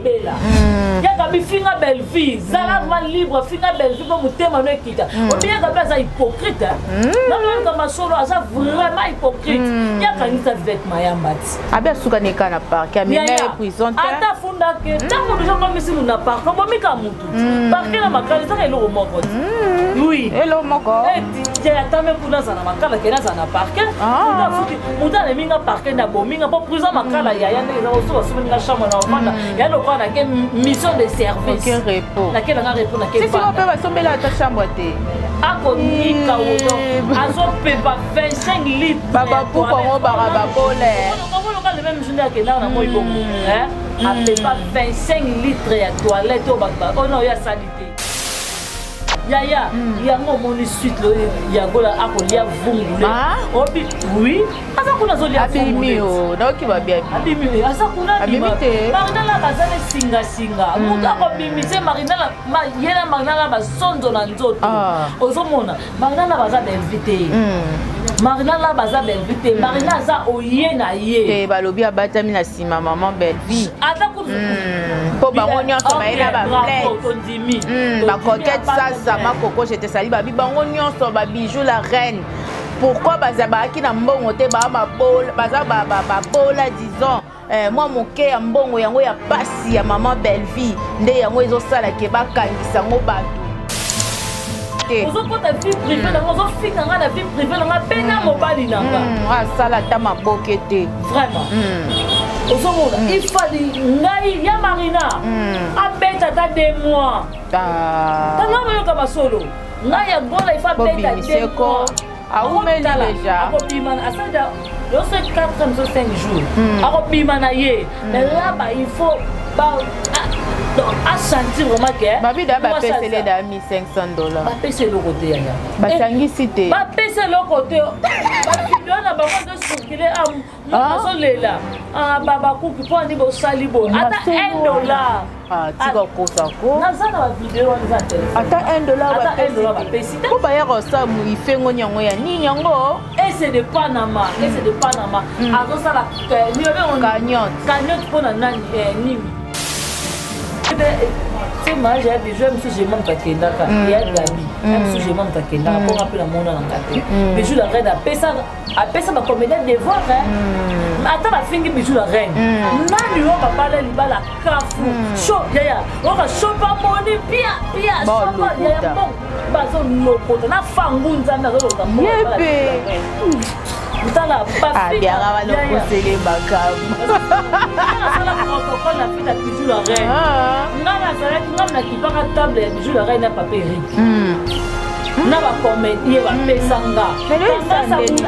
Bella. Ya Gabi finga Bellevue, zala ma libre finga Bellevue po motema no ekita. Obi ya Gabi aza hypocrite. Naloyoka masolo aza vraiment hypocrite. Ya kangisa Vivette Mayamba ti. Abi asuka ne kaka na parquet, amema ye prison te. Ata afundake ntango deja okomisi mutu na parquet, obomika mutu. Parquet na makala ezaka eloko moko ti. Oui. Eloko moko. Ata me kuna aza na makala kende aza na parquet. Moto alemi nga parquet nde abomi nga po prison makala yaya ndenge eza oso basomeli nga chambre na ofanda ya lokola nake mission de service. Nake nanga repos nake. Sisi mpe basombela ata chambre te. Akonika woto azopepa 25 litres. Babapuku yango baka babole. Omoloka le même jour nde akendaka na moi bongo. Apepa 25 litres ya toilette oyo bato oyo na oyo asali te. Yaya, yango omoni suite ya Gola akolia vungule. Obi oui, aza kuna azolia vungule. Naoki babi abimi aza kuna abimi te. Marinala baza na singasinga. Moto akobimise Marinala ye na Marinala basonzo na nzoto. Ozomona Marinala baza Bellevue te. Marinala baza Bellevue te. Marina aza oye na ye. Te balobi abatami na nsima maman Bellevue. Ata kutu mpo bango nyonso baye na baplainte. Tondimi. Bacoquette sasa makoko je te sali babi bango nyonso babijou la reine. Pourquoi baza baaki na mbongo te baza babola disons mwa moke ya mbongo yango ya pasi ya mama Bellevue nde yango ezosala ke bakangisa yango bato. Ozokota vie privée nanga, ozofinga nga na vie privée nanga mpe na mobali nanga. Asala ata maboke te. Vraiment ozomona ifali ngai ya Marina abeta ata 2 mois tanga boyoka basolo ngai ya Gola ifa abeta 2 mois. Aumeli déjà. Akobima asali yoso 4 moso 5 jours akobima na ye. Mais là-bas il faut ba donc asentir vraiment ke babida bapesele da 1500 $. Bapesi eloko te yaya. Basangisi te. Bapesi eloko te. Bavideo na bango ezocircule, azolela babakuki mpo ani bosali boye ata 1 dollar. Tika kosa ko. Naza na bavideo wana eza telefone. Ata 1 dollar. Ata 1 dollar bapesi te. Mpo bayaka kosala ifengo yango ya nini yango? Ese de Panama, ese de Panama azosala cagnotte. Cagnotte mpona nani nini te mariage ya Bijou mosusu jema moto akendaka ya Gabi ya mosusu jema moto akendaka mponga mpe namona nanga te. Bijou la reine apesa apesa bacomédien devoir ata bafingi Bijou la reine nani oyo babala libala kafu sho yaya oka shopa moni pia pia shopa yaya mbongo bazolokota na fangu Nzambe azolokota. Yepe. Tala. Abiaka balokosele makambo. Asala protocole na fête ya Bijou la reine. Nga nazalaki nga nakipaka table ya Bijou la reine na papa Erik na bacomédie bapesa nga.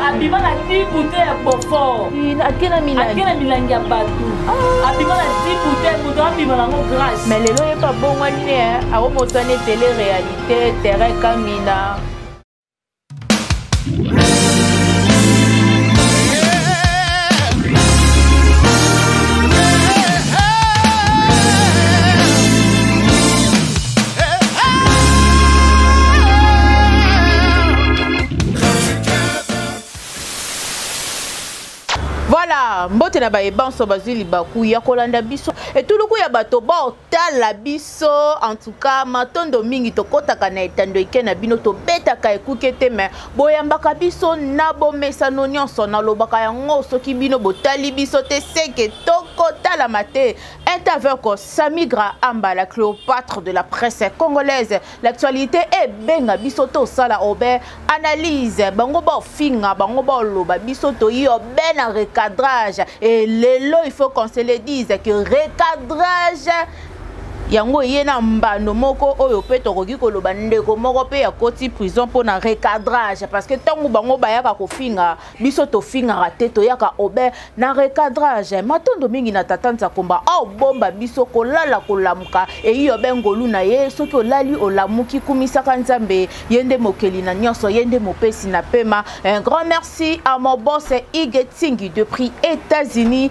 Abima na 10 bouteille ya Beaufort. Ake na milangi. Ake na milangi ya bato, abima na 10 bouteille, moto abima nango grâce. Mais lelo ye mpe abongwani ne akomosani télé réalité terrain kamina. Voilà, mbote na bayebanso bazwi libaku ya kolanda biso, etuluku ya bato baotala biso. En tout cas matondo mingi. Tokɔtaka na etando eke na bino, tobetaka ekuke te, me boyambaka biso na bomesano nyonso. Nalobaka yango, soki bino botali biso te, seke tokotalama te. Avec Samigra Amba, la Cléopâtre de la presse congolaise. L'actualité ebenga biso tosala obe analyse. Bango baofinga, bango baoloba, biso toyi obe na recadrage. Et lelo il faut qu'on se le dise que recadrage yango eye na mbando moko oyo mpe tokoki koloba ndeko moko mpe akoti prison mpona recadrage, parce que ntango bango bayaka kofinga biso, tofingaka te, toyaka obe na recadrage. Matondo mingi na tata Nzakomba aobomba biso kolala kolamuka eyi obe ngolu na ye. Soki olali olamuki, kumisaka Nzambe, ye nde mokeli na nyonso, ye nde mopesi na pema. Un grand merci à mon boss Ige Tingi depuis États-Unis.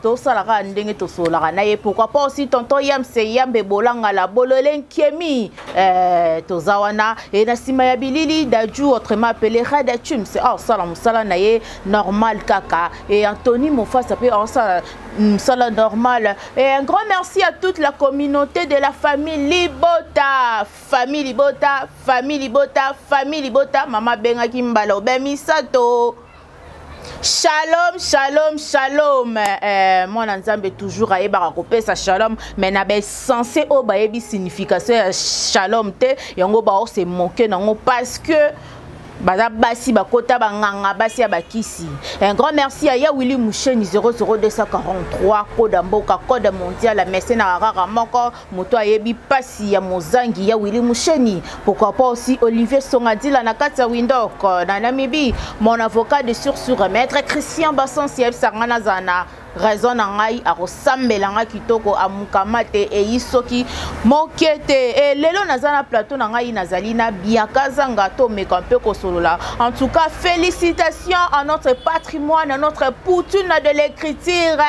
Tosalaka ndenge tosololaka na ye. Pourquoi pas aussi tonton Fiston Yamse Yambe Bolanga la Bolole Nkiemi toza wana e na nsima ya bilili Daju, autrement appelé Rada Chums, aosala mosala na ye normal kaka, et Anthony Mofasa mpe aosala mosala normal. Et un grand merci à toute la communauté de la famille Libota, famille Libota, famille Libota, famille Libota. Mama bengaki mbala obe misato. Shalom, shalom, shalom. Mwana Nzambe toujours ayebaka kopesa shalom, mais na baessence oyo bayebi signification ya shalom te, yango baose moke nango parce que baza basi bakota banganga, basi ya bakisi. Un grand merci à ya Willy Musheni 00243, code mboka, code mondial, mese na kaka moko moto ayebi pasi ya mozangi, ya Willy Musheni. Pourquoi pas aussi Olivier Songadila na kati ya Windhoek na Namibie, mon avocat de sur maître Christian Bassansi, ayebisaka nga nazala na raison na ngai, akosambela nga kitoko, amukama te, eyi soki moke te. E lelo naza na plateau na ngai, nazali na Bianca Zanga, tomeka mpe kosolola. En tout cas, félicitations à notre patrimoine, à notre poutine de l'écriture,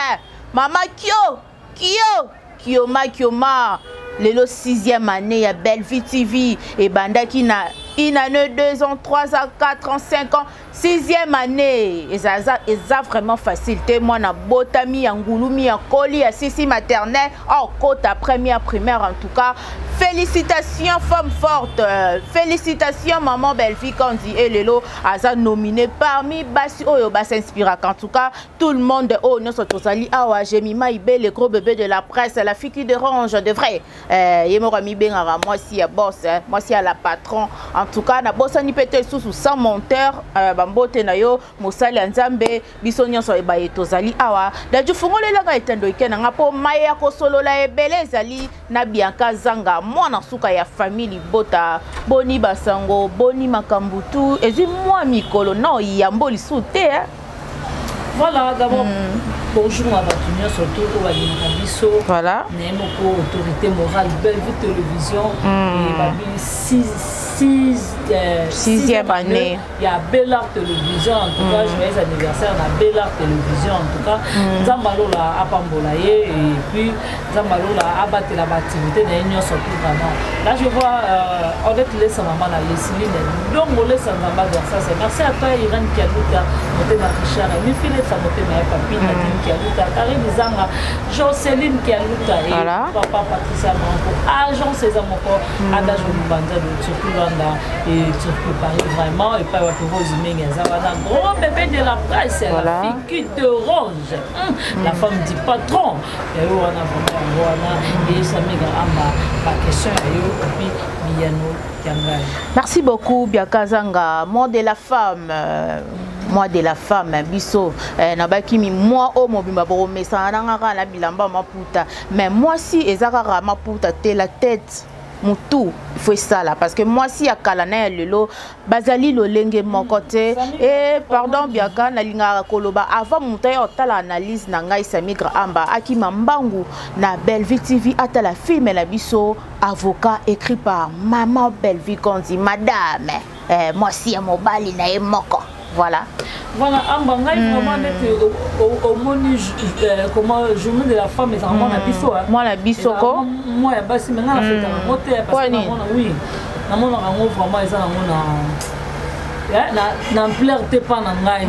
mama Kio Kio Kioma Kioma. Lelo sixième année ya Bellevue TV, ebandaki na une année, 2 ans, 3 ans, 4 ans, 5 ans, sixième année. Eza vraiment facile te. Mwana botami ya ngulumi, ya koli ya sisi maternelle, akota première primaire. En tout cas, félicitations, femme forte, félicitations, maman Bellevue Kandi. E lelo aza nominé parmi basi oyo basinspiraka. En tout cas, tout le monde oyo nyonso tozali awa, Jemima Ibe, le gros bébé de la presse, la fille qui dérange de vrai, ye moko amibengaka mwasi ya boss, mwasi ya la patron. En tout cas, nabosani mpe te lisusu sans monteur, bambote na yo, mosali ya Nzambe. Biso nyonso ebaye tozali awa. Daju, fungolelaka etando eke na nga mpo mai ya kosolola ebele ezali na Bianca Zanga, mwana suka ya famille Libota. Boni basango? Boni makambo tu? Ezwi mwa mikolo na oyambo lisusu te, eh? Voilà, d'abord, bonjour à bato nyonso to oyo balingaka biso. Voilà. Na ye moko autorité morale Bellevue Télévision, e babi sixième année ya Bellart Télévision. En tout cas, joyeux anniversaire na Bellart Télévision. En tout cas, Nzambe alola apambola ye, et puis Nzambe alola abatela baactivité na ye nyonso tout. Vraiment, là je vois Odette Lesa, mama na Leslie Ndongo Lesa, Nzamba Versas. Merci à toi, Irène Kialuta, motema Richard Mifilesa, motema ya Papi Nadine Kialuta, Karine Zanga, Joceline Kialuta et papa Patricia Manko, agence eza moko, adage Lubanza de Turquie Luanda et Turquie Paris. Vraiment, epai wapi Rose Mingi aza wana, gros bébé de la presse, la fille qui dérange, la femme du patron ya yo wana. Vraiment, yango wana eyesamiga amba baquestion ya yo et puis biyano ya ngai. Merci beaucoup, Bianca Zanga. Mois de la femme, mois de la femme, biso nabaki mwa oyo mobimba bokomesana na nga kaka na bilamba maputa, mais mwasi eza kaka maputa te. La tête, mutu, il faut esala, parce que mwasi ya kala na ya lelo bazali lolenge moko te. E pardon, Bianca, nalingaka koloba avant moto aya otala analyse na ngai, Samigra Amba akima mbangu na Bellevue TV, atala filme na biso Avocat, écrit par maman Bellevue Kondi, madame, mwasi ya mobali na ye moko. Voilà. Voilà, amba ngai vraiment neti omoni comment journée de la femme ezalaka mwana biso. Mwana biso ko. Mwa ya basi, mais ngai nafetaka yango te, parce que namona, oui, namonaka yango vraiment eza nango na ampleur te mpa na ngai.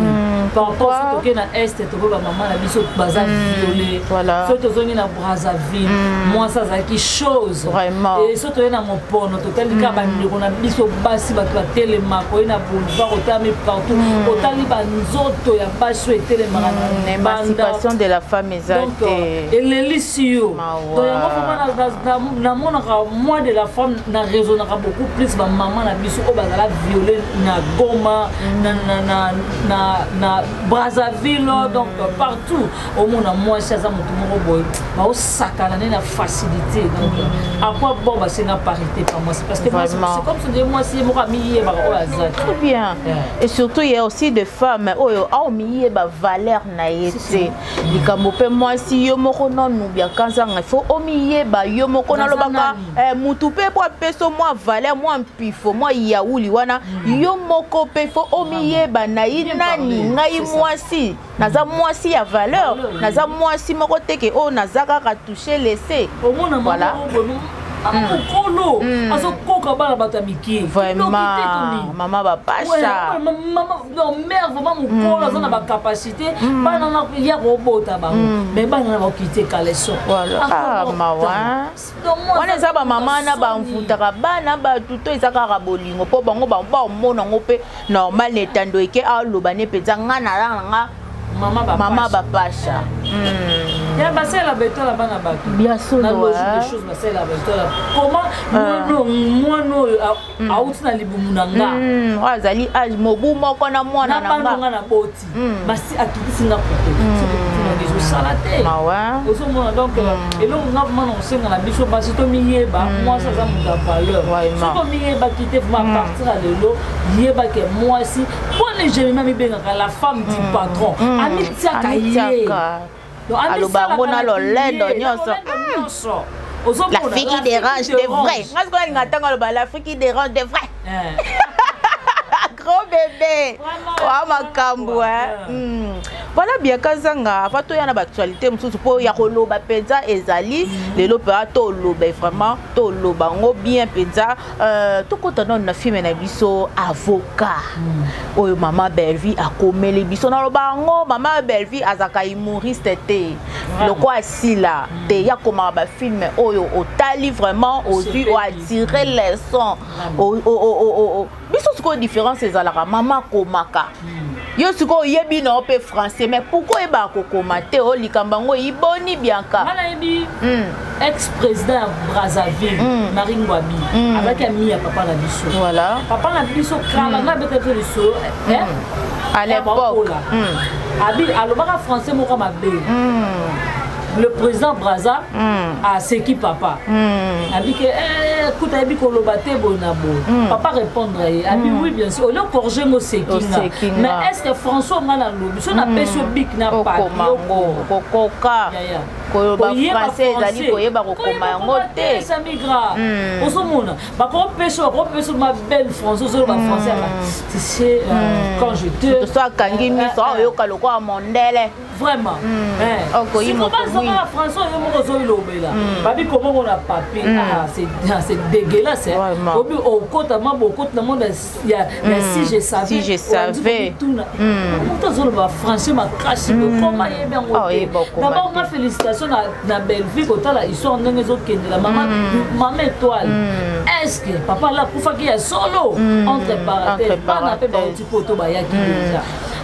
Par rapport soki toke na Est, tokoki bamama na biso baza violé. Soki tozongi na Brazzaville, mwasi azalaki chose. E soki toye na mopono, totali kaka bandeko na biso basi, bato batelemaka, oye na boulevard, otalami partout, otali banzoto ya basi oyo etelemaka na émancipation de la femme eza te. Elelisi yo. Donc yango vraiment namonaka mois de la femme na raisonnaka beaucoup plus bamama na biso oyo bazala violé na Goma, na Brazzaville, donc partout omona mwasi aza motu moko boye, baosakana nde na facilité. Donc à quoi bon basenga parité pa mwasi? Parce que c'est comme si mwasi ye moko amiyebaka oyo aza. Très bien. Et surtout, il y a aussi des femmes oyo aomiyeba valeur na ye te. Likambo mpe mwasi yo moko nanu, Bianca Nzanga, il faut omiyeba yo moko. Nalobaka mutu mpe po apesa mwa valeur, mwa mpifo, mwa yauli wana yo moko. moko mpe fo omiyeba na ye nani ngai mwasi naza mwasi ya valeur, naza mwasi moko te ke oyo naza kaka touche laisse. Omona voilà. Mokolo azokoka bana bato ya mike. Vraiment, mama bapasha. Mare vraiment mokolo aza na bacapacité, bana na ya kobota bango, mais bana na bakite caleçon. Mawa wana eza bamama na bamvutaka bana bato to eza kaka bolingo mpo bango baomona yango mpe normal na etando eke aloba ne mpenza nga na nga mama bapasha. Ya basalela betola bana bato. Bien sûr. Na logique des choses, basalela betola comment mwana oyo auti na libumu na nga? Oyo azali age mobu moko na mwana na nga nga na boti, basi akitisi nga kote soki ezosala te. Ozomona, donc eloko nga vraiment na kosenga na biso basi, tomiyeba. Mwasi aza moto ya valeur. Soki omiyebaki te, vraiment, à partir ya lelo yebake mwasi. Mpona Jemima mibengaka la femme du patron, amitiaka ye. Aloba yango na lolendo nyonso. La fille qui dérange de vrai, nga sikoyo alinga ntango aloba la fille qui dérange de vrai, gros bébé wa makambo. Voilà, Bianca Zanga, avant toya na baactualité mosusu mpo ya koloba mpenza ezali lelo mpenza, toloba vraiment, toloba yango bien mpenza. Tokɔta nano na film na biso Avocat oyo mama Bellevie akomeli biso. Naloba yango, mama Bellevie azalaka humoriste te loko asila te, ya komaka bafilm oyo otali vraiment ozwi oatire leçon. Biso sikoyo différence ezalaka, mama akomaka, yo sikoyo oyebi na yo mpe français, mais pourquoi oyebaka kokoma te? O likambo yango eyiboni, Bianca. Nga nayebi ex président ya Brazzaville, Marie Ngwabi, azalaki ami ya papa na biso. Papa na biso kala nga abeta biso lisolo. À l'époque. Abi alobaka français moko mabe. Le président Braza aseki papa, abi ke kuta ayebi koloba te boye na boye. Papa répondre ye, abi oui, bien sûr, olio corrige ngo, oseki nga, mais est ce que François nga nalobi so napesi yo bic na pakokoka koloba français? Ezali koyeba kokoma yango te. Samigra, ozomona bakopesa ma belle français, ozoloba français, tu sais, quand je te So akangi miso, oyoka lokola mondele. Vraiment, bazaka français oyo moko ozoyilobela, babi komongo na papier, c'est dégueulasse. Obi okota ma bokota na monde ya si je savais. Si je savais. Moto azoloba français makasi, koma yebi yango te. D'abord nga félicitation na Bellevue, kotala histoire ndenge ezokendela mama étoile. Est ce que papa la akufaki ya solo? Entre parenthèse, bana mpe bauti poto bayaki déjà.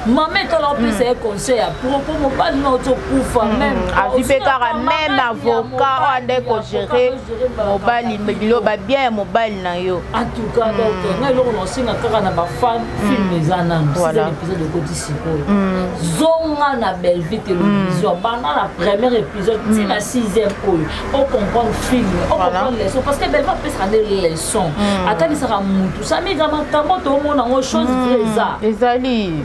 Mama étoile opesa ye conseil ya propos, mobali na oti okufa. Même azwi mpe kaka même avocat oyo ande kogérer mobali, biloba bien ya mobali na yo. En tout cas, donc ngai eloko na osenga kaka na bafan, film eza nanu sixième épisode ekoti sikoyo. Zonga na Bellevue Télévision, banda na premier épisode ntina sixième oyo, ocomprendre film, ocomprendre leçon, parce que Bellevue apesaka nde leçon, atalisaka mutu samiga makambo toomona yango, chose vraie eza. Ezali.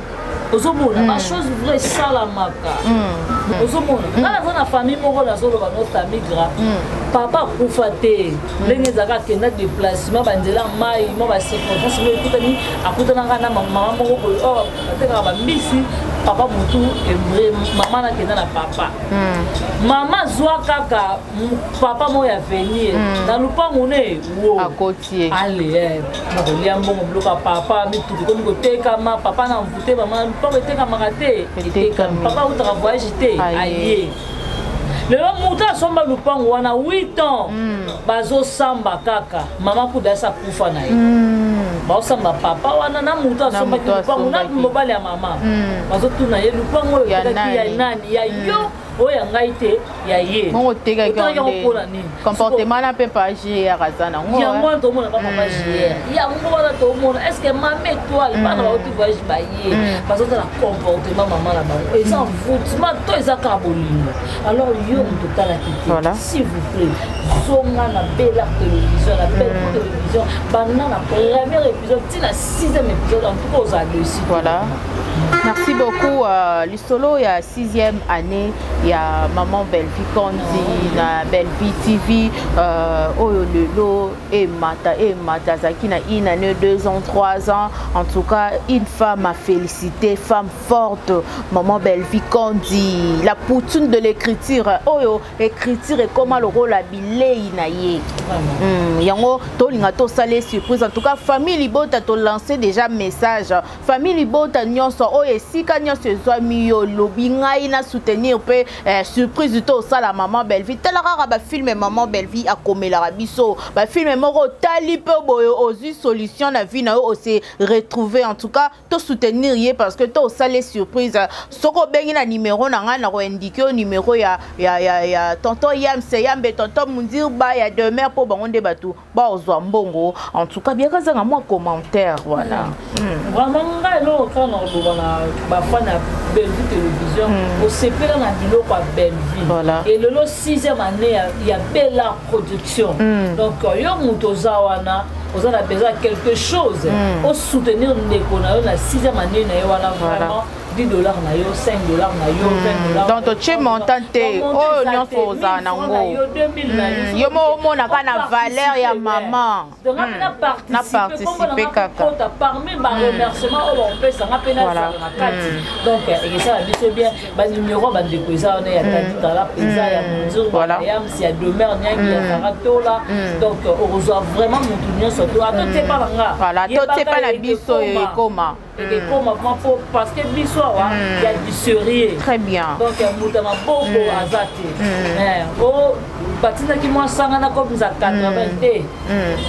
Ozomona bachose vraie esalamaka. Ozomona nga naza na famille moko, nazoloba no famille gra, papa akufa te ndenge ezalaka, akenda déplacement, banzela mai mwa bacirconstance mo ekutani, akutanaka na mama moko boye oyo batekaka bambisi. Papa motu ebre, mama nakenda na papa, mama azwa kaka papa moko ya venir na lupangu ne wo. Akoti ye. Ale nakolia mbongo, biloko ya papa, mituka ekomi kotekama, papa na mvute mama, lupango etekamaka te, etekami. Papa autaka voyage te, aye lelo, moto asomba lupango wana 8 ans, bazosamba kaka. Mama kuda asi akufa na ye, baosamba papa wana na moto asombaki lupango na mobali ya mama. Bazotuna ye, lupango oyo etekaki ya nani? Ya yo? Oyo ya ngai te, ya ye. Bongo otekaki yango mpona nini? Comportement na mpe pa JR aza nango. Yango wana tomona pa papa JR, yango wana tomona. Est ce que mama étoile, bana bauti voyage, baye, bazotala comportement mama na bango, eza envoûtement to eza kaka bolingo? Alors yo moto otalaki te, s'il vous plaît, zonga na Belle Télévision, na Belle Télévision, banda na premier épisode ntina sixième épisode. En tout cas ozala dessus. Voilà, merci. Merci beaucoup. Lisolo ya sixième année ya maman Bellevue Kandi na Bellevue TV oyo lelo emata emata azalaki na une année, 2 ans, 3 ans. En tout cas, une femme à féliciter, femme forte, maman Bellevue Kandi, la poutine de l'écriture. Oyo écriture ekoma lokola bilei na ye. Yango tolinga tosala surprise. En tout cas, famille libota, tolance déjà message. Famille libota nyonso oyo esika nyonso ezwami, yo lobi ngai na soutenir mpe surprise to osala maman Bellevue. Tala kaka bafilm maman Bellevue akomelaka biso, bafilm moko otali mpe boye ozwi solution na vie na yo, ose retrouver. En tout cas, tosoutenir ye parce que tosala surprise. Soki obengi na numéro na ngai, na koindike yo numéro ya tonton Yamse Yambe, tonton Mundirba, ya Demer, mpo bango nde bato baozwa mbongo. En tout cas, biaka azanga mwa commentaire wana. Vraiment, ngai eloko kaka na koloba na bafan ya Bellevue Télévision, osepela na biloko ya Bellevue. Elelo sixième année ya Bella Production. Donc yo moto oza wana, oza na besoin ya quelque chose, osoutenir ndeko na yo na sixième année na ye wana, vraiment 10 $ na yo, 5 $ na yo, 20 $. Donc totie montant te, oyo nyonso ozala nango, yo mo omonaka na valeur ya mama. Donc nga mpe na participe kaka parmi baremerciement oyo bakopesanga mpe nazala na kati. Donc ekesala biso bien. Banumero bandeko eza wana, ya Tadi Tala mpenza, ya Monzur Yams, ya Domer Niangi, ya Faratola. Donc okozwa vraiment motu nyonso to ata otie pa na nga. Totie pa na biso ekoma. Ekekoma vraiment po parce que biso awa ya du sérieux. Très bien. Donc moto ya maboko aza te. O batindaki mwa sanga na komisa 80 te,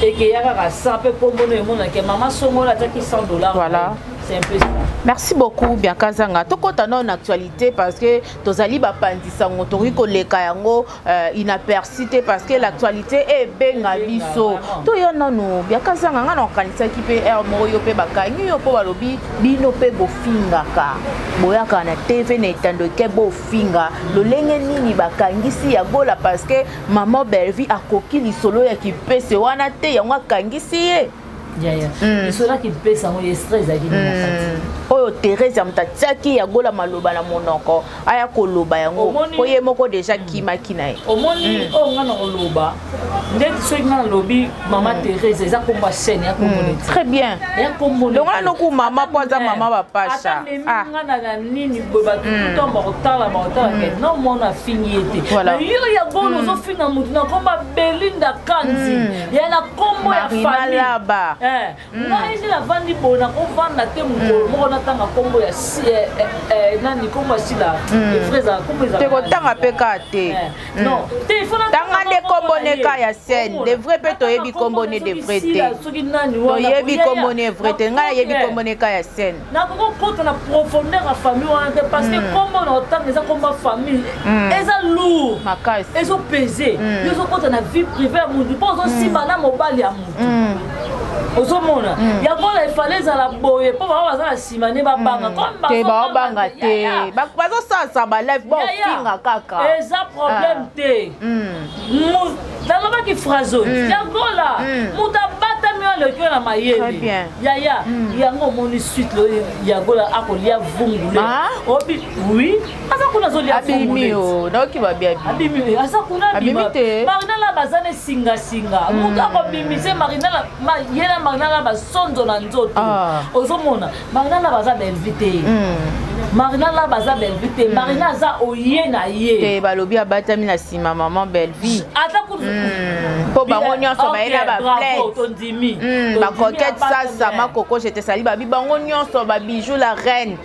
ekeya kaka 100 mpe kombono emonake mama songola atiaki 100 $. Voilà. C'est un peu ça. Merci beaucoup, Bianca Zanga. Tokota nano na actualité parce que tozali bapandisa yango, tokoki koleka yango inaperçu te parce que l'actualité ebenga biso. Toya nanu, Bianca Zanga, nga na okanisaki mpe aire moko yo mpe bakangi yo mpo balobi bino mpe bofingaka, boyaka na TV na etando eke bofinga. Lolenge nini bakangisi ya Gola? Parce que maman Bellevue akoki lisolo ya kipese wana te, yango akangisi ye. Yaya, lisolo akipesa yango, ye stress ezalaki nini na kati? Oyo Therese ya moto atiaki ya Gola maloba na monoko, aya koloba yango po ye moko deja kimaki na ye. Omoni, oyo nga na koloba ndeti soki nga nalobi mama Therese, eza kombo ya chaîne, ya kombo neti. Très bien. Ya kombo. Longola noku mama po aza mama bapasha. Memi nga na nini boye, bato tuta bakotala, bakotala ke non, mwana afingi ye te. Yo ya Gola ozofinga motu na kombo ya Belinda Kanzi, ya na kombo ya famille. Ngai nde navandi boye, nakovanda te mokolo moko natanga kombo ya nani, kombo ya Sila efre ezala kombo. Te, kotanga mpe kaka te. Non te, il faut tanga nde kombo ne ka ya scène de vrai mpe toyebi kombo ne de vrai te. Soki nani. Toyebi kombo ne vrai te, ngai nayebi kombo ne ka ya scène. Nakoki kokota na profondeur ya famille wana te parce que kombo na otanga eza kombo ya famille, eza lourd. Makasi. Ezopese yo ozokota na vie privée ya mutu mpo ozosimba na mobali ya mutu. Ozomona yango na efale ezala boye mpo bango baza na nsima nde babanga. Te, baobanga te, bazosalasa balive, baofinga kaka. Eza problème te. Nalobaki phrase oyo yangola moto abatami oyo aleki oyo na mayele. Yaya, yango omoni suite oyo Yagola akolia vungule obi. Oui, aza kuna azolia. Abimi o naoki babi. Abimi, aza kuna. Abimi te. Marinala baza na esingasinga, moto akobimise Marinala, ye na Marinala basonzo na nzoto. Ozomona Marinala baza Bellevue te, Marinala baza Bellevue te, Marina aza oye na ye. Te, balobi abatami na nsima mama Bellevue. Ata. Mpo bango nyonso baye na baplainte. Tondimi. Bacoquette sasa makoko jete sali babi bango nyonso babijou la reine.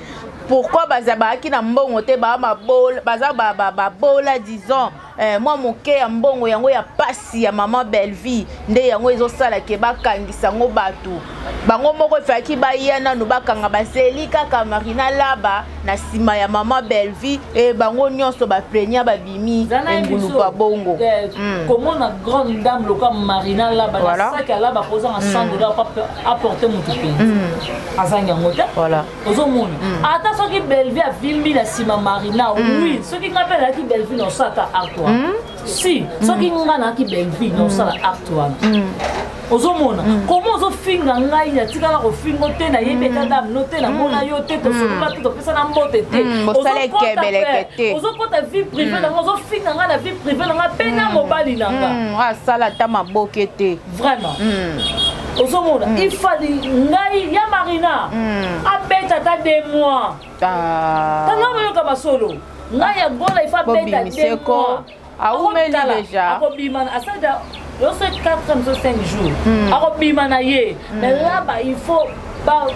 Pourquoi baza baaki na mbongo te? Baza babola, disons mwa moke ya mbongo yango ya pasi ya mama Bellevue nde yango ezosala ke bakangisa yango. Bato bango moko efalaki baya nanu bakanga, bazeli kaka Marina Laba na nsima ya mama Bellevue e bango nyonso baplenia babimi engulupa bongo. Komona grande dame loka Marina Laba na saki alaba kozanga 100 $ apporte motu mpenza azangi yango te. Ozomona ata soki Bellevue avimbi na nsima Marina, oui, soki ngai mpe nazalaki Bellevue na osala ata acte wana. Si soki nga nayaki Belleville, naosala acte wana. Ozomona koma ozofinga ngai, natikala kofingo te, nayebi eta dame no te, namona yo te, tosolola te, topesana mbote te. Bosala ekebeleke te. Ozokota vie privée na nga, ozofinga ngai na vie privée na nga mpe na mobali na nga. Asala ata maboke te. Vraiment, ozomona ifali ngai ya Marina abeta ata 2 mois. Tanga boyoka masolo ngai ya Gola, ifa abeta 2 mois. Aumeli déjà. Akobima, asali yoso 4 so 5 jours, akobima na ye. Mais là-bas, il faut ba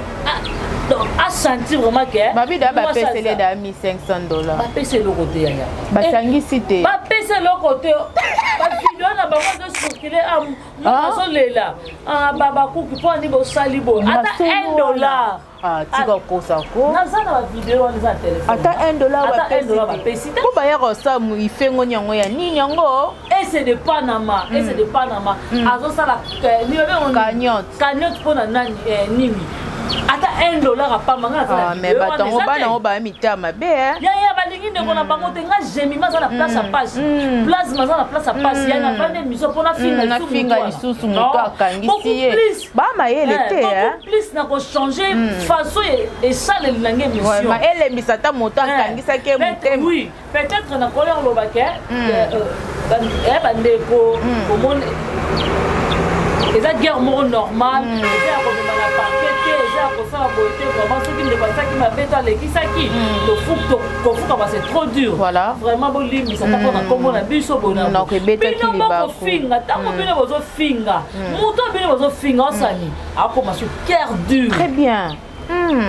donc asentir vraiment ke Babida bapesele da 1500 $. Bapesa eloko te, yaya. Basangisi te. Bapesa eloko te. Bavideo na bango ezocircule, azolela bakuki mpo ani bosali boye, ata 1 dollar. Tika kosa ko. Naza na bavideo wana, eza na telefone. Ata 1 dollar? Ata 1 dollar bapesi te. Mpo bayaka kosala ifengo yango ya nini yango? Ese de Panama, ese de Panama azosala cagnotte. Cagnotte mpona nani? Nini, ata 1 dollar apamba nga. Naza mais bato yango, bana yango baya mitema mabe. Yaya, balingi ndeko na bango te. Nga Jemima aza na place ya pasi, place aza na place ya pasi ya navandi émission mpo nafinga. Nafinga lisusu moto akangisi ye, bamayele te. Plus na kochange façon esaleli na nge émission. Elembisa ata moto akangisaki ye motema. Oui, peut-être nakoya kolobake bandeko, omoni eza guerre moko normale, eza ya komema na parquet te, eza ya kosala boye te. Vraiment, soki ndeko asalaki mabe to alekisaki, kofukama, c'est trop dur. Vraiment, bolimbisa ata mpona nkombo na biso. Bino bokofinga, ntango bino bozofinga moto, bino bozofinga osani akoma so cœur dur. Très bien.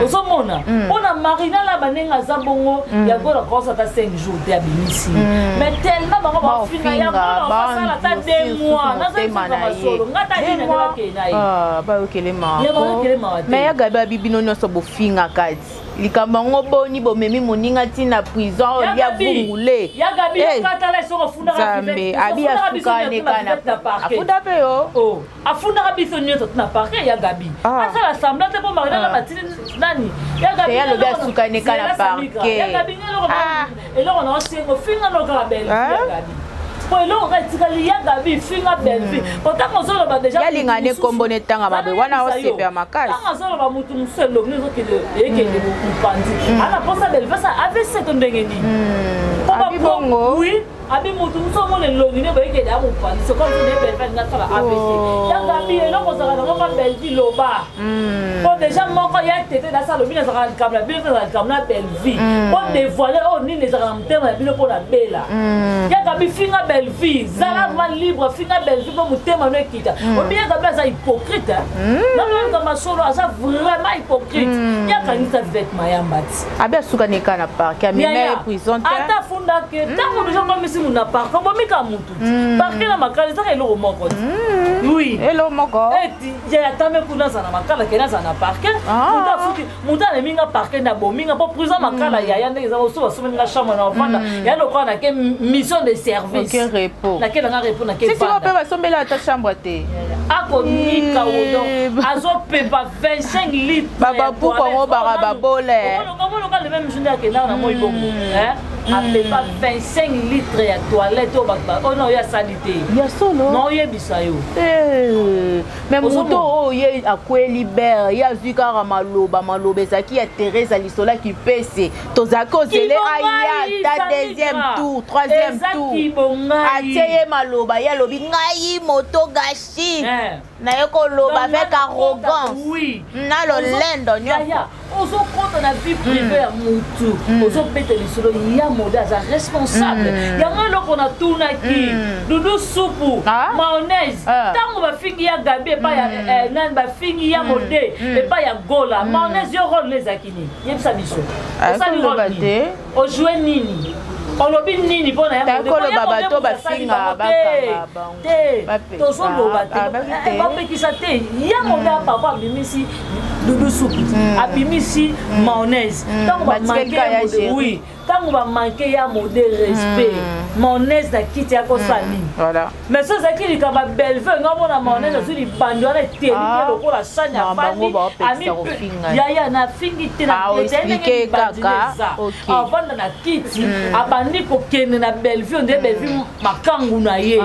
Ozomona mpona Marina na bandenge aza bongo, yango nakosa ata 5 jours te, abimisi. Mais tellement bango bafinga yango, basala ata 2 mois, nazofinga masolo nga ta nini, nde bakei na ye. Bayokele mawa. Mais ya Gabi, abi bino nyonso bofingaka ti likambo yango, boni bomemi moninga ntina prison, olia vungule? Ya Gabi, okatala esoko. Nzambe, abi asukanekana, afunda mpe yo. Afundaka biso nyonso tina parquet. Ya Gabi asala semblant te mpo Marina na batili nani. Ya alobi asukaneka na parquet. Ya Gabi, eloko na osengo, finga no kaka Bellevue. Ya Gabi, po eloko kaka etikali, ya Gabi, finga Bellevue, po ntango ozoloba deja Yalinga ne nkombo ne ntanga mabe wana, osepela makasi. Ntango azoloba, motu mosusu elongi ezokende, ekende mopanzi, ana mposa Bellevue asa AVC to ndenge nini? Abi bongo. Oui, abi motu mosusu omona elongi nde boyekende ya mopanzi, soki nde Bellevue alinga asala AVC. Ya Gabi, eloko ozalaka nango mpa Bellevue, loba, po déjà moko ya tete nasa alobi nazalaka likambo na bino, nazalaka likambo na Bellevue, po dévoile oyo nini ezalaka na motema na bino mpo na bela. Ya Gabi, finga Bellevue, zala vraiment libre, finga Bellevue mpo motema no ekita. Obi ya Gabi aza hypocrite, nanoyoka masolo, aza vraiment hypocrite. Yakangisa Vivete Mayamba ti. Abi asukani kaka na parquet, amema ye prison te. Ata afundaki, ntango deja komisi mutu na parquet, obomika mutu ti parquet na makala ezaka eloko moko ti. Oui. Eloko moko. Atame kuna aza na makala, kende aza na parquet. Mutu afuti, mutu alemi nga parquet nde abominga, mpo prison makala, yaya, ndenge eza oso basomeli nga chambre na ofanda ya lokola nake mission de service. Nake nanga repos, nake. Sisi mpe basombeli ata chambre te. Akonika odo, azopepa 25 litres. Babapuku yango baka babole. Omonoka le même jour nde akendaka na moi bongo, apepa 25 litres ya toilette oyo bato oyo na oyo asali te. Ya solo. Na oyebisa yo. Mais moto oyo ye akweli bere, ye azwi kaka maloba, maloba ezalaki ya Therese lisolo akipese, tozalaki ozele aya ata deuxième tour, troisième tour, atie ye maloba, ye alobi ngai moto gashi naye koloba avec arrogance na lolendo nyonso. Ozokota na vie privée ya mutu, ozobeta lisolo ya mode, aza responsable yango. Eloko natunaki Dudu Supu Mayonnaise, ntango bafingi ya Gabi epai ya nani, bafingi ya mode epai ya Gola, Mayonnaise, yo rôle no ezalaki nini? Yebisa biso, osali rôle nini? Ojoue nini? Olobi nini mpo na ya koloba bato bafinga? Te, tozoloba te, bapekisa te. Ya mode ya papa abimisi. Dudu Supu abimisi mayonnaise. Ntango bamanke, oui, ntango bamanke ya mode respect, mayonnaise na kiti ya kosala nini? Mais so ezalaki likambo ya Bellevue, nga mona mayonnaise azwi libandi wana eteli ye lokola sani, afandi yaya nafingi te ndenge libandi eza, avanda na kiti, abandi kokende na Bellevue nde Bellevue makangu na ye.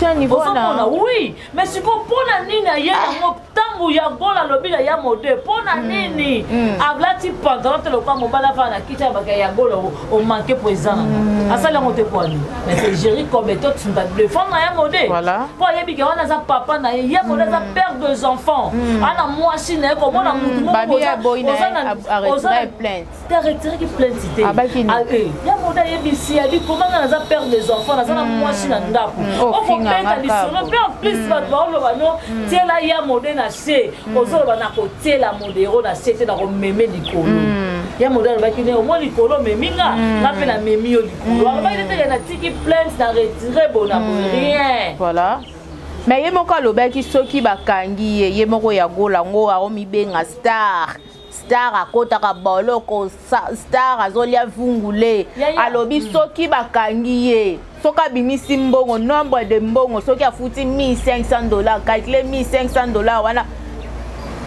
Ozomona, oui, mais sikoyo mpona nini aye yango? Ntango ya Gola alobi na ya mode, mpona nini alati pantalon te lokola mobali, afana na kiti ya baka ya Gola, omanke po eza nango, asali yango te po ani? Mais c'est Géri Kobeto tunda défendre na ya mode mpo ayebi ke wana aza papa na ye. Ya mode aza père des enfants, ana mwasi na ye. Komona mutu moko te aretiraki plainte te, ya mode ayebisi abi komanga naza père des enfants, naza na mwasi na ndako, okobeta lisolo. Mpe en plus bato baoloba no tiela ya mode na se, ozoloba na kotiela modero na se te, na komeme likolo. Ya mode alobaki ne omoi likolo omemi nga, nga mpe namemi yo likolo. Alobaki te teke natiki plainte na retire bona boye, rien. Voilà, mais ye moko alobaki soki bakangi ye, ye moko ya Gola ngo aomibenga star, star akotaka boloko, star azolia vungule. Alobi soki bakangi ye, soki abimisi mbongo, nombre de mbongo, soki afuti 1500 $, calcule 1500 $ wana,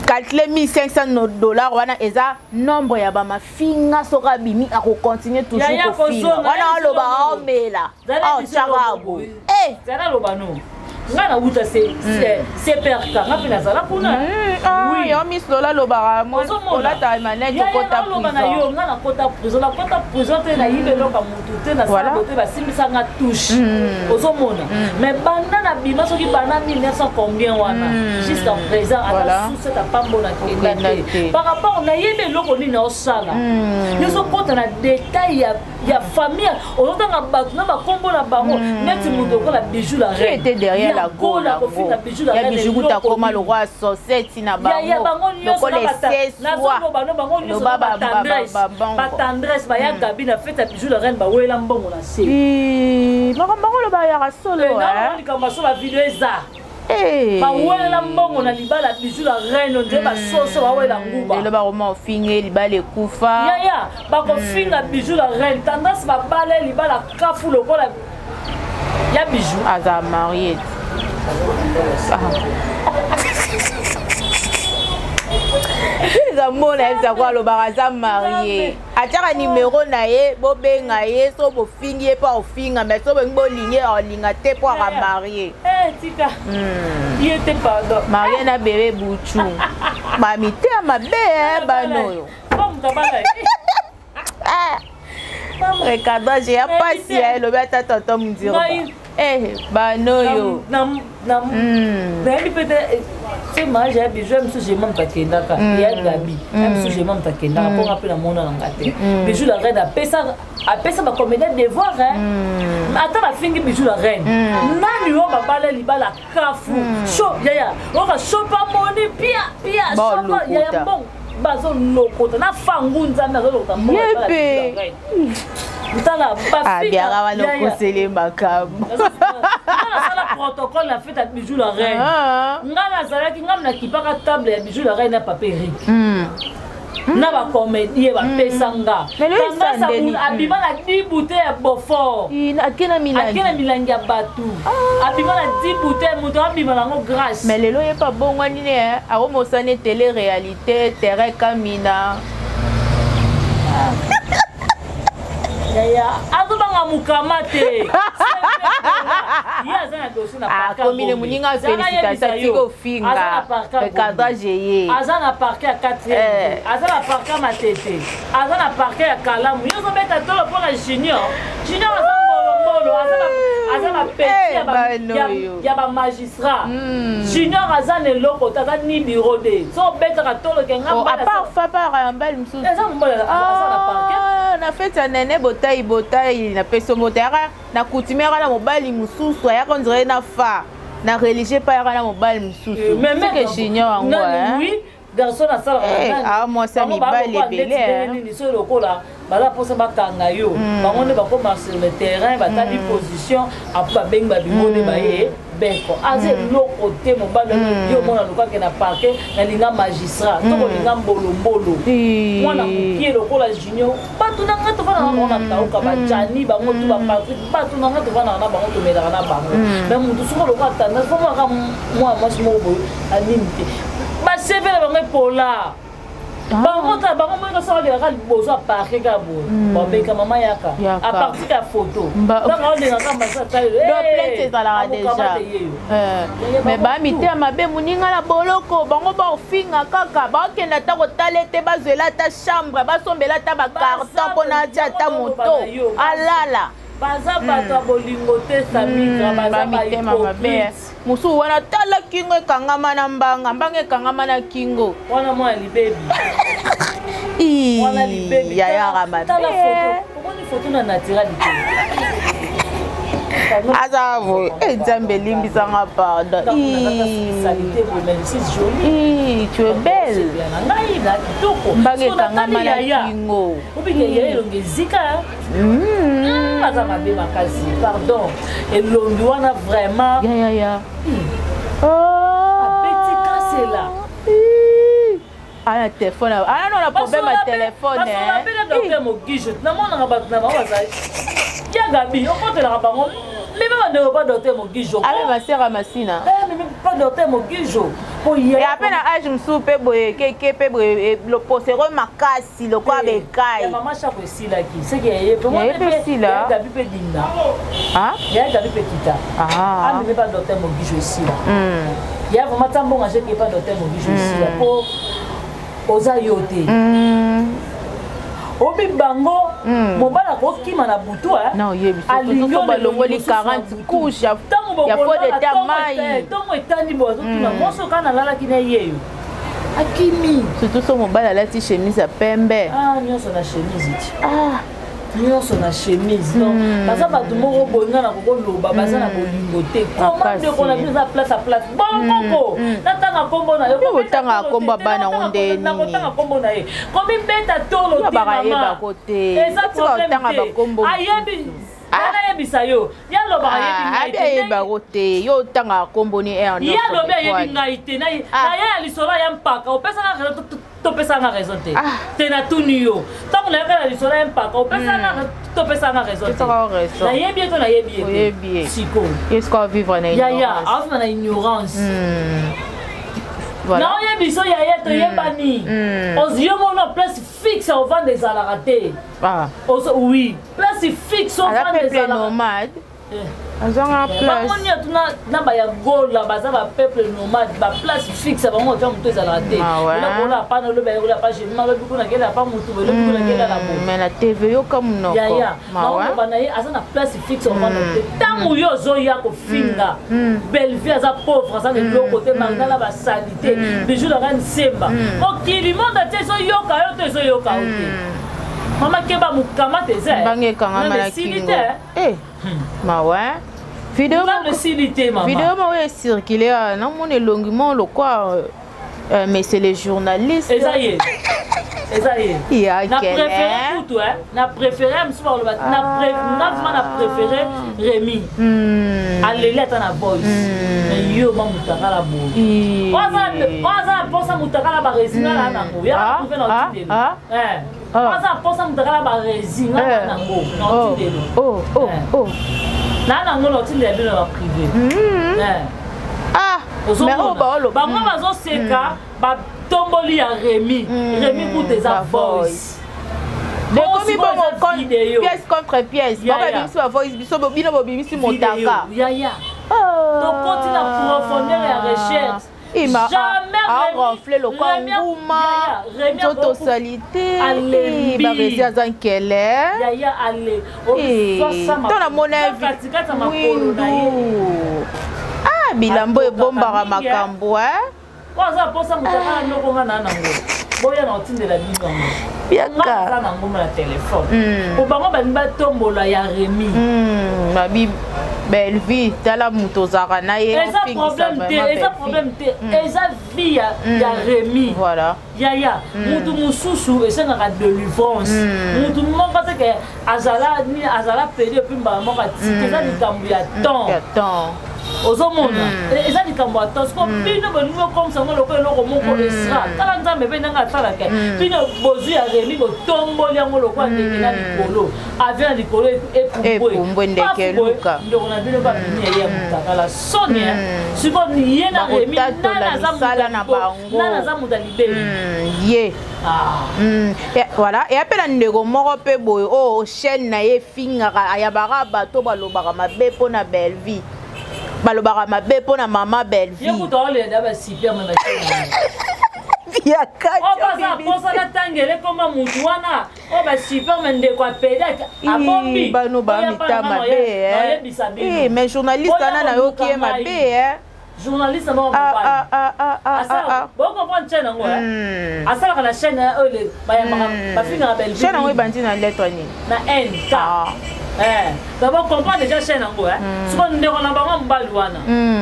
calcule 1500 $ wana eza nombre ya bamafinga. Soki abimi, akocontinue toujours kofinga wana, aloba aomela aotyaka boye. Aloba no ngai nawuta CPRK, nga mpe nazala kuna. Yo Miss Lola alobaka olata manete, okota. Oloba na yo, ngai nakota prison, nakota prison te, nayiba eloko ya motu te, nasala te, basimbisanga touche. Ozomona, mais banda na bima, soki banda 1900 combien wana jusqu'à présent, ata suset apambo nakenda te. Par rapport nayebi eloko nini naosala, nyonso okota na détail ya famille, ozotanga bato na bakombo na bango neti moto lokola Bijou la reine derrière la Gola kofinga Bijou la reine. Bijou kuta koma lokwa société na bango, lokola eseswa. Bango bango nyonso batendresse baya Gabi na fete ya Bijou la reine, bawela mbongo na se. Makambo bango loba yaka solo. Likambo so bavideo eza, bawela mbongo na libala Bijou la reine, nde basoso bawela nguba. Lelo bakoma ofinge libala ekufa. Yaya, bakofinga Bijou la reine, tendance babala libala kafu lokola ya Bijou. Aza marié. Eza mona yebisa ko alobaka aza marié, atiaka nimero na ye, bobenga ye. So bofingi ye mpo aofinga, mais so bolingi bolingi ye, aolinga te mpo aka marié. Tika ye te, pardon. Marié na bébé Buchu, bamiteya mabe bana oyo. Recadrage ya pasi ya elobi ata tonton Mundiro bana oyo. Nayebi mpe te se mariage ya Bijou ya mosusu, jema moto akendaka ya Gabi ya mosusu, jema moto akendaka mpo nga mpe namona nanga te. Bijou la reine apesa bacomédien devoir, ata bafingi Bijou la reine nani oyo babala libala kafu sho yaya oka shopa moni pia pia shopa yaya mbongo bazolokota na fangu Nzambe azolokota mbongo. Tala. Abiaka wana okosele makambo. Nasala protocole na fete ya Bijou la reine. Nga nazalaki, nga nakipaka table ya Bijou la reine na papa Erik na bacomédien bapesa nga. Abima na 10 bouteille ya Beaufort. Ake na milangi, ake na milangi ya bato, abima na 10 bouteille, moto abima nango grâce. Mais lelo ye pa bongwani ne akomosani télé réalité terrain kamina. Yaya azobanga mokama te, ye aza na dossier na akomine moninga. Félicitation, tika ofinga recadrage ye. Aza na parquet ya 4, aza na parquet ya Matete, aza na parquet ya Kalamu. Yo ozobeta tolo mpona Junior. Junior aza mbolombolo, aza bapeti ya bamagistrat. Junior aza na eloko te, aza ni bureau de so obetaka tolo kenga. Apart fa par mbali mosusu. Eza mobali, aza na parquet. Na fete ya nene botai botai napesi yo mbote, yaka na coutume, yaka na mobali mosusu, ayaka on dirait na fa na religieux pa, yaka na mobali mosusu seke Junior yango. Oui, garçon asalaka. Mwasi ya mibali ebele. Nini so lokola baza mposa bakanga yo, bango nde bakoma sur le terrain, batali position, apo babengi babimo nde baye beko aza eloko. Eloko te mobali yo omona lukake na parquet, nalinga magistrat to kolinga mbolombolo, mwana mokie lokola Junior. Bato na nga tofandaka na bango na kauka, bajani bango tu, baPatrik, bato na nga tofandaka na bango, tomelaka na bango. Mais motu soko lokola tendance fomaka mwana mwasi moko boye anini te, baseve na bango epola bango ta bango moyeka soki alekaka liboso ya parquet kaka boye, babeka mama yaka à partir ya photo, ntango alengaka masa. Plainte ezalaka déjà, mais bamitema mabe. Moninga na boloko, bango baofinga kaka, baokende ata kotala ete bazwela ata chambre, basombela ata bacarton mpona atia ata moto alala. Baza bato ya bolingo te, Samika, baza mitema mabe. Mosusu wana, tala kingo ekangama na mbanga, mbanga ekangama na kingo. Wana mwana libebi. Wana libebi. Yayaka mabe. Omoni foto na naturel te. Aza boye, e Nzambe, elimbisanga, pardon. Tu es belle. Ngai na kitoko. Mbanga ekangama na kingo. Obike ya elongi ezika, aza mabe makasi, pardon, elongi wana vraiment. Ya. Abeti kasela. Ana telefone, ana na problème ya telefone. Basola docteur Mogijo, namonaka bato na bango bazali ya Gabi, okotelaka bango meme bandeko pa docteur Mogijo. Abe masera masina. Meme pa docteur Mogijo. Ape na age mosusu mpe boye keke mpe boye, loposero makasi lokola bekai. Mama Shako esilaki seke yaye. Mpe esila. Gabi mpe dinga yaye, Gabi mpe kita ameme pa docteur Mogijo, esila ya vraiment. Ta mbongo azeki pa docteur Mogijo, esila po oza yo te. Obi bango mobali akokima na butu. Alingi balongoli 40 couche ya fond de teint, mai. Ntongo etandi bo, azotuna mwasi oka nalalaki na ye yo, akimi. Surtout so mobali alati chemise ya pembe. Nyonso na chemise ti, nyonso na chemise. Donc baza bato moko boye, nga na kokoloba baza na bolingo te. Koma ndeko na bino eza place a place bolokoko, natanga nkombo na yo. Otanga nkombo bana ngo nde nini? Nakotanga nkombo na ye, komibeta tolo te mama, eza problème te. Ayebi, nayebisa yo, ye alobaka yebi ngai. Ayebako te, yo otangaka nkombo ni aire. Ye alobi ayebi ngai te. Na ye ya lisolo ya mpaka, opesaka raison, topesanga raison te te. Natuni yo, ntango nayaka na lisolo ya mpaka, opesanga, topesanga raison te. Nayebi ye to nayebi ye te sikoyo? Yaya aovivre na ignorance. Naoyebi so yaya, toyebani. Yo mona place fixe ovanda ezalaka te. Oui, place fixe ovanda ezalaka nomade, azanga place. Bango nyonso na baya Gola baza bapeuple nomade, baplace fixe bango otya motu ezalaka te. Eloko apa na olobi ayekola pa jema, alobi kuna kela pa motu, elobi kuna kela na bo. Mais na TV yoka monoko. Yaya, naoloba na ye aza na place fixe ovanda te. Ntango yo ozoya kofinga Bellevue aza pauvre, aza na eloko te, Marina na basali te, Bijou nanga nsemba, mokili monde ate ezoyoka yo to ezoyoka yo te. Mama keba, mokamata eza. Mbanga ekangama na kingo, mawa. Video esili te mama. Video moko ecircule, namona elongi moko lokwa, mais c'est les journalistes. Eza ye, eza ye. Ya. Na préféré kutu, na préféré mosusu baloba nga vraiment na préféré Rémi, aleli ata na voice. Mais yo ma mutakala boye, oyo aza na mposa mutakala baresi, nga na nango ya trouve na otindelo. Aza na mposa mutakala baresi, nga na nango na otindelo, na nango na otindela bino na baprivé. Bango bazoseka, batomboli ya Rémi. Rémi kuta eza voice. Ekomi bongo pièce contre pièce, bango babimisi bavoice, biso bino bobimisi motaka. Yaya, tokoti na profondeur ya recherche. Aronfle lokwa nguma, nzoto osali te, baresi aza nkele. To namona mwindu, bilambo ebombaka makambo. Aza mposa moto aka noko, nga na nango, boya na otindela bino yango, nga aza nango na telefone, po bango balingi batombola ya Remi. Babi Bellevue, tala moto ozalaka na ye. Eza problème te, eza problème te, eza vie ya Remi. Voilà. Yaya, mutu mosusu esengaka délivrance. Mutu moko teke azala azala pédé, et puis mbala moko atika, eza likambo ya temps. Ya temps. Ozomona, eza likambo ya temps. Siko bino bolingi okomisa yango lokola eloko moko extra. Tala Nzambe mpe ndenge asalaka. Bino bozwi ya Remi, botomboli yango lokola ndeke na likolo, avion na likolo. Epumbwe, ndeke eluka. Ndeko na bino babimi ye ya motakala, soni. Siko ye na Remi, Bakotatola nani aza misala na bango. Nani aza moto ya libeli? Ye. Ah. Voilà, eya mpe na ndeko moko mpe boye oyo chaîne na ye efingaka, ayabaka bato, balobaka mabe mpo na Bellevie, balobaka mabe mpo na mama Ye Bellevie. kutu aolela basuper me Ya oyo baza posa natangela ekoma mutu wana oyo basuper me ndeko apede abombi. Bano bamita mabe. Oyebisa bino. Mais journaliste wana nayoki ye mabe, eh. Journaliste moko mobali bocomprendre chaîne yango asalaka na chaîne oyo bayambaka, bafingaka Bellevue. Chaîne yango ebandi na lettre nini? Na N K. Donc bocomprendre déjà chaîne yango. Siko ndeko na bango mobali wana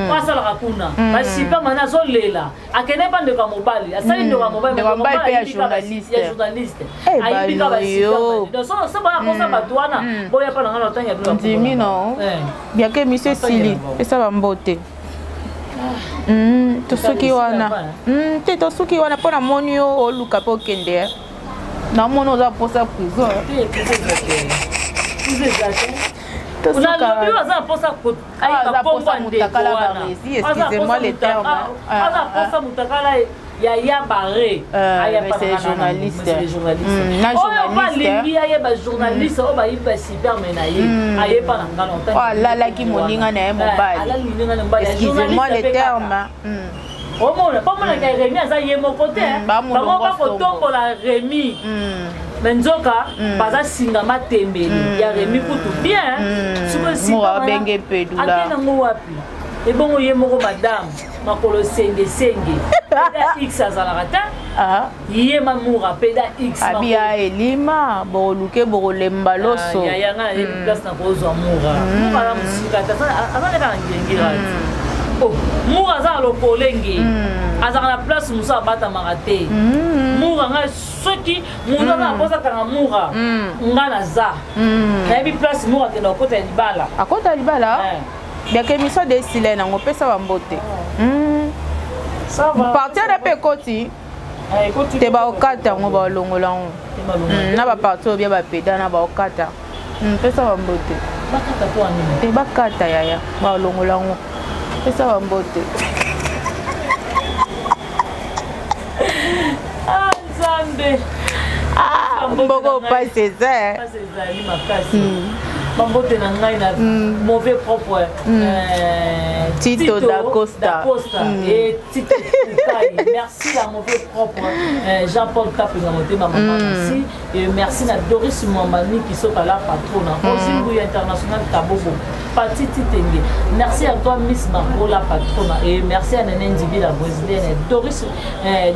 po asalaka kuna basuper mana, azolela, akende mpa ndeko ya mobali, asali ndeko ya mobali. Ndeko ya mobali mpe ya journaliste. Ya journaliste ayibi ka bano. Basuper. Donc so baya kosa bato wana, boya mpa na nga na otangi ya bino. Ndimi no biake émission esili, pesa bambote. Tosuki wana te, tosuki wana mpo namoni yo oluka mpe okende, namoni oza mposa prison. Nalobi aza na mposa Aza mposa mutakala baresi, excusez-moi le terme. Aza mposa mutakala ya ya bare. C'est journaliste. Oyo balingi ayeba journaliste oyo bayibi basuperme na ye, ayeba na ngano. Oyo alalaki moninga na ye mobali, excusez-moi le terme. Omona, mpo omonaka Remi aza ye moko te. Bango bakotombola Remi, me nzoka baza singa matembele ya Remi kutu bien. Abenge pedula. Ake nango wapi? Ebongo ye moko madame makolo sengesenge, peda x azalaka te, ye Mamoura peda x. Abi ya elima bokoluke, bokolemba loso. Yanga nayebi place na kozwa Mura. Mura aza mosika te, aza nde kaka ngengira te. Mura aza na lokolenge, azalaka na place mosusu abatamaka te. Mura, ngai soki moto aza na mposa akanga Mura, nga naza nayebi place Mura akenda kokota ya libala. Akota libala. Biaka émission de esila nango, opesa bambote parti wana mpe ekoti te, baokata yango, baolongola yango na baparti oyo bia bapeda na baokata. Pesa bambote te, bakata yaya, baolongola yango. Pesa bambote. Nzambe. Mboko pasi eza. Ezali makasi. Bambote na ngai na mauvais propre. Tito Dacosta. Et Tito Kukai, merci à mauvais propre Jean-Paul Kapenga Motema mama, merci. Et merci na Doris Mwambani Kisoka la patrona, Rosi Nguya International Kabobo Pati Titenge, merci à toi Miss Margot la patrona, et merci à Nene Ndibi la brésilienne, Doris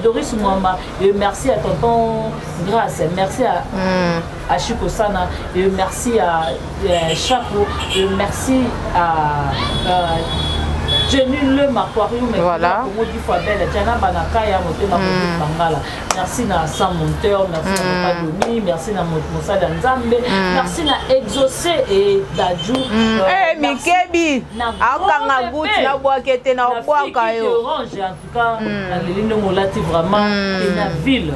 Doris Mwamba, et merci à tonton Grâce, merci à Chico Sana, et merci à Chaco, et merci à Jenny Le Aquarium. Voilà. Congo dix fois belle, Tiana Banakaya Motema Bangala. Merci na Sam Monteur, merci na Papa Domi, merci na Mosala Nzambe, merci na Exaucé et Dadju. Eh Mikebi, akanga guti na bwake te na obwaka yo. Orange en tout cas, naleli ndongo olati vraiment na ville.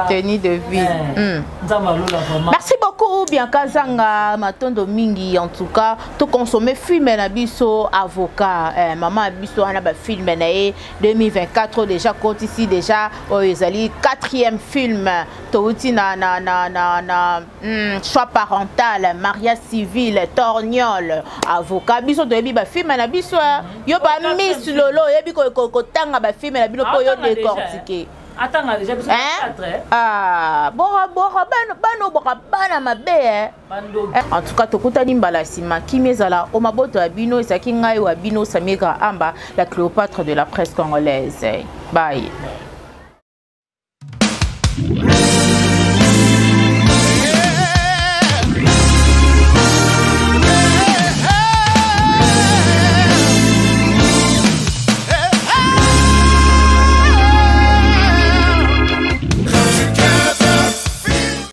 Tenue de ville. Nzambe alola vraiment. Merci beaucoup Bianca Zanga, matondo mingi. En tout cas, to consommer film na biso avocat, mama biso wana ba film na ye 2024 déjà kotisi déjà oyo ezali quatrième film. Touti na choix parental, mariage civil, torniol, avocat. Biso toyebi bafilm na biso. Yo ba Miss Lolo oyebi kotanga bafilm na bino mpo yo décortiquer. Atanga déjà biso 4. Ah, bora bora bano bano bora bana mabe, eh. En tout cas, tokutani mbala nsima. Kimi ezala o maboto ya bino. Ezalaki ngai wa bino Samira Amba, la Cléopâtre de la presse congolaise. Bye.